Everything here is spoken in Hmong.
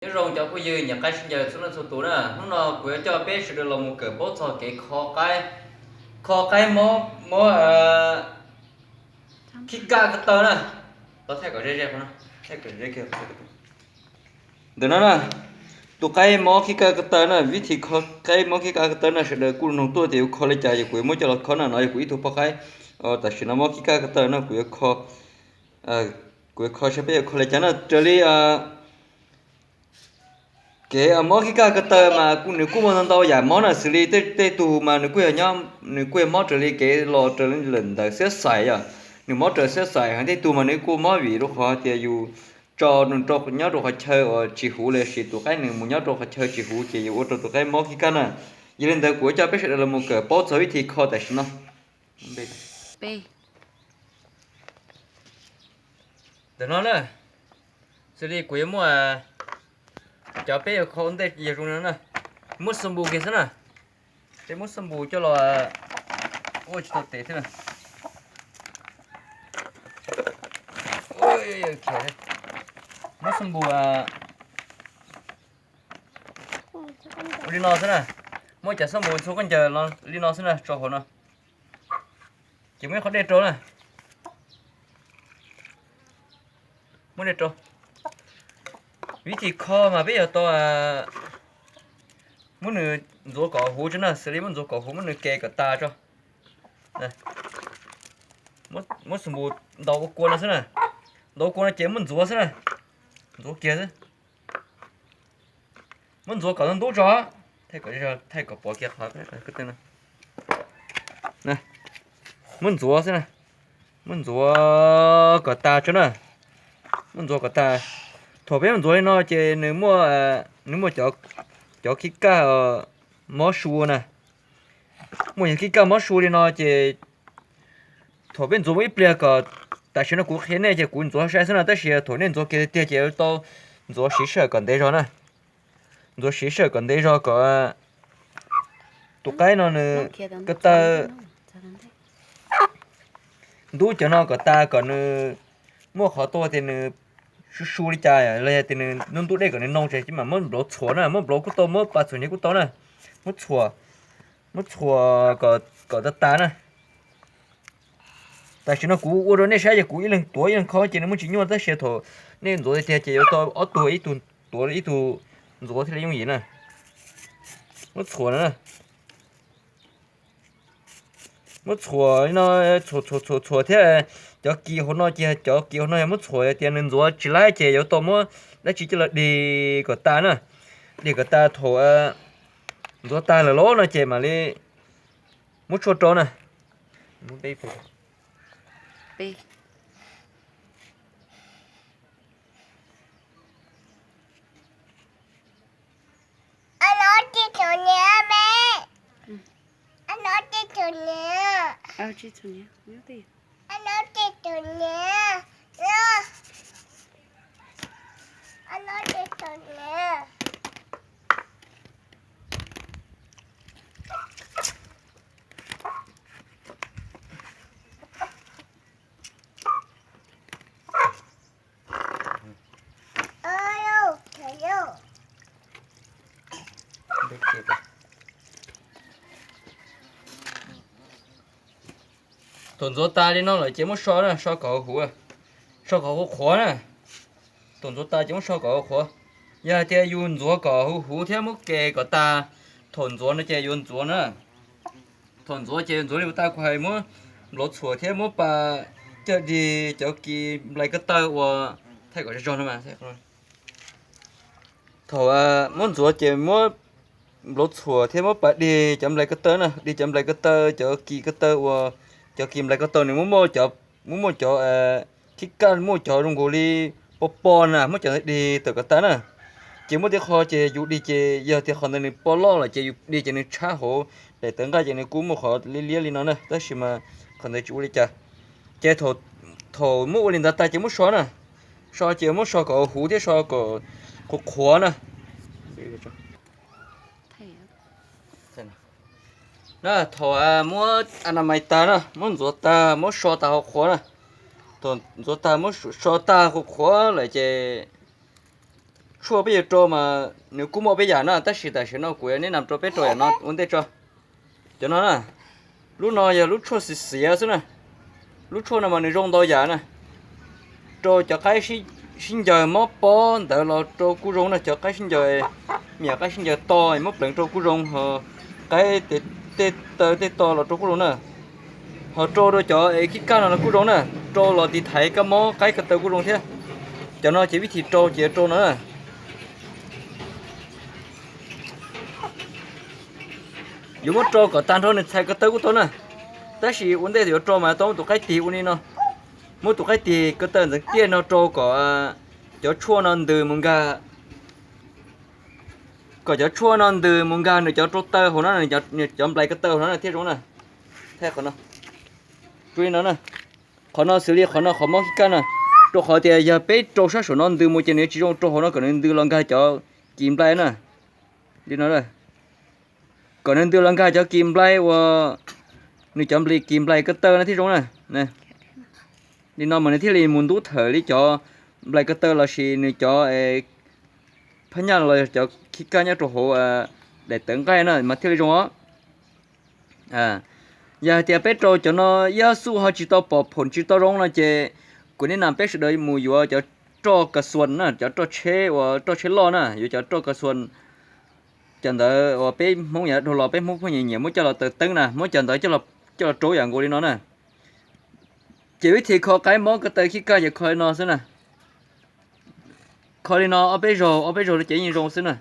Nyob zoo cov phooj ywg nyiam qaib sib ncaws txhua leej txhua tus na, hnub no kuv yuav coj peb sawv daws los mus kawm paub txog kev kho qaib, kho qaib mob, mob khib kaj ko taw na. Ntawm no na, tus qaib mob khib kaj ko taw na, vib thib kho qaib mob khib kaj ko taw na sawv daws kuj noog tuaj tias yuav kho li cas, yog kuv yuav muab coj los kho na. No yog kuv ib tug poj qaib tam sim no mob khib kaj ko taw no, kuv yuav kho, kuv yuav kho saib peb yuav kho li cas na. Raws li kev mob khib kaj ko taw mas nws kuj muaj ntau ntau yam mob na, xws li tej tug mas nws kuj yog, nws kuj yog mob raws li kev los raws li lawm ntawm xiab xais yom. Nws mob raws xiab xais, ho tej tug mas nws kuj mob vim rau qhov hais tias yus tso nws rau nyob rau qhov chaw uas tsis huv los sis tus qaib nws mus nyob rau qhov chaw tsis huv ces yuav ua rau tus qaib mob khib kaj na. Yog li ntawd kuv yuav coj peb sawv daws los mus kawm paub txog vib thib kho tam sim no. Ntawm no na, xws li kuv yuav muaj cov peb yuav kho ua ntej yog zoo no na, muab xab npum kiag xwb na. Peb muab xab npum coj los ua tsis tau tes thiab na. Muab xab npum ua li no xwb na. Muab cov xab npum txhua khaub ncaws li no xwb na, tso hauv no. Ces muab ib qhov dej rau na. Muab dej rau. Vib thib kho mas peb yuav tau muab nws ntxuav kom huv tso na, xws li muab ntxuav kom huv, muab nws ke kom tas tso. Muab xab npum ntaus ua kua no xwb na. Ntaus ua kua no ces muab ntxuav xwb na. Ntxuav kiag xwb. Muab ntxuav kom ntub tso, thaij kom pom kiag qhov. Muab ntxuav xwb na, muab ntxuav kom tas tso na. Muab ntxuav kom tas. Thaum peb muab ntxuav li no ces nws muaj, nws muaj cov khib kaj mob su na. Muaj cov khib kaj mob su li no ces thaum peb ntxuav muaj ib pliag kom, tam sim no kuv qhia nej ces kuv ntxuav sai xwb na, tab sis thaum nej ntxuav kiag tiag tiag ces yuav tau ntxuav siv sij hawm kom ntev zog na. Ntxuav siv sij hawm kom ntev zog kom tus qaib no nws ko taw ntub cov no kom tas, kom nws muaj qhov tau tias nws su su li cas los yog tias nws ntub ntub dej kom nws noo ces mam muab nplauv txhuam na, muab nplauv kuj tau, muab pas txhuam nyem kuj tau na. Muab txhuam, muab txhuam kom tas tas na. Tam sim no kuv ua rau nej saib ces kuv ib leeg tuav ib leeg kho ces nws muaj tsis nyuaj, tab sis thaum nej ntxuav tiag tiag ces yuav tau ob tug ib tug tuav ib tug ntxuav thiaj li yooj yim na. Muab txhuam na. Muab txhuam li no, txhuam txhuam txhuam txhuam thiab. Cov kis hauv no ces cov kis hauv no yog muab txhuam tias nws ntxuav tsis laib ces yuav tau muab dab tsi coj los dig kom tas na. Dig kom tas, thaum ntxuav tag lawm lauj no ces mam li muab tshuaj rau na. Thaum ntxuav tas li no lawm ces muab so na, so kom huv, so kom huv qhuav na. Thaum ntxuav tas ces muab so kom huv qhuav. Yog hais tias yus ntxuav kom huv huv thiab muab ke kom tas, thaum ntxuav no ces yuav ntxuav na. Thaum ntxuav ces yuav ntxuav li uas tau kuv hais, muab nplauv txhuam thiab muab pas coj dig cov kis nplais ko taw uas thaij kom zog zog no mas. Thaum muab ntxuav ces muab nplauv txhuam thiab muab pas dig cov nplais ko taw na, dig cov nplais ko taw, cov kis ko taw uas, cov kis nplais ko taw nws muaj muaj cov, muaj muaj cov khib kaj, muaj cov zoo nkaus li pob pob na, muab cov ntawd dig tawm kom tas na. Ces muaj tej qho ces yus dig ces yog tias qhov ntawd nws pob loj lawm ces yus dig ces nws tshab hauv daim tawv nqaij ces nws kuj muaj qhov liab liab li no na, tab sis mas qhov ntawd tsis ua li cas. Ces thaum muab ua li ntawd tas ces muab so na, so ces muab so kom huv thiab so kom qhuav qhuav na. Na, thaum muab a na mais tag na, muab ntxuav tag, muab so tag huv qhuav na. Thaum ntxuav tag muab so tag huv qhuav lawm ces Tshuaj peb yuav rau mas nws kuj muaj peb yam na, tab sis tam sim no kuv yuav neb nam rau peb rau yam no ua ntej tso. Cov no na, lub no yog lub tshuaj xiv xiav xwb na. Lub tshuaj no mas nws zoo ntau yam na. Rau cov qaib sib ncaws mob pob ntawd los rau kuj zoo na, cov qaib sib ncaws, me nyuam qaib sib ncaws to muab pleev rau kuj zoo, ho qaib tej taw tej to los rau kuj zoo na. Ho rau rau cov khib kaj no los kuj zoo na, rau los tiv thaiv kab mob qaib ko taw kuj zoo thiab. Cov no ces vib thim rau ces rau no na. Yuav muab rau kom tag nrho nws txhais ko taw kuj tau na. Tab sis ua ntej yuav rau mas tau muab tus qaib tig ua li no. Muab tus qaib tig ko taw ntxeev tiaj no rau kom cov tshuaj no ntws mus nkag, kom cov tshuaj no ntws mus nkag nws cov rau taw hauv no, nws cov nplais ko taw hauv no thiaj zoo na. Thaij qhov no, rau li no na. Qhov no xws li qhov no qhov mob khib kaj na, rau qhov tias yog peb rau sab saum no ntws mus ces nws tsis zoo, rau hauv no kom nws ntws los nkag cov kis nplai na. Li no, kom nws ntws los nkag cov kis nplai uas nws cov nplai kis nplai ko taw no thiaj zoo na. Li no mas nws thiaj li mus ntub thawm li cov nplai ko taw lossis nws cov phab nyaj los cov khib kaj nyob rau hauv daim tawv nqaij na mas thiaj li zoo os. Yog hais tias peb rau cov no ib xuj ho tsis tau pom phoom tsis tau zoo no ces kuv neb nam peb sawv daws mus yuav cov roj kas xuas na, cov roj tsheb uas roj tsheb loj na, yuav cov roj kas xuas. Cov ntawd uas peb Hmoob yav dhau los peb Hmoob pheej nyiam nyiam muab coj los taws teeb na, muab cov ntawd coj los rau yam nkaus li no na. Ces vib thim kho qaib mob ko taw khib kaj ces kho li no xwb na. Kho li no ob peb zaug, ob peb zaug ces yeej zoo xwb na.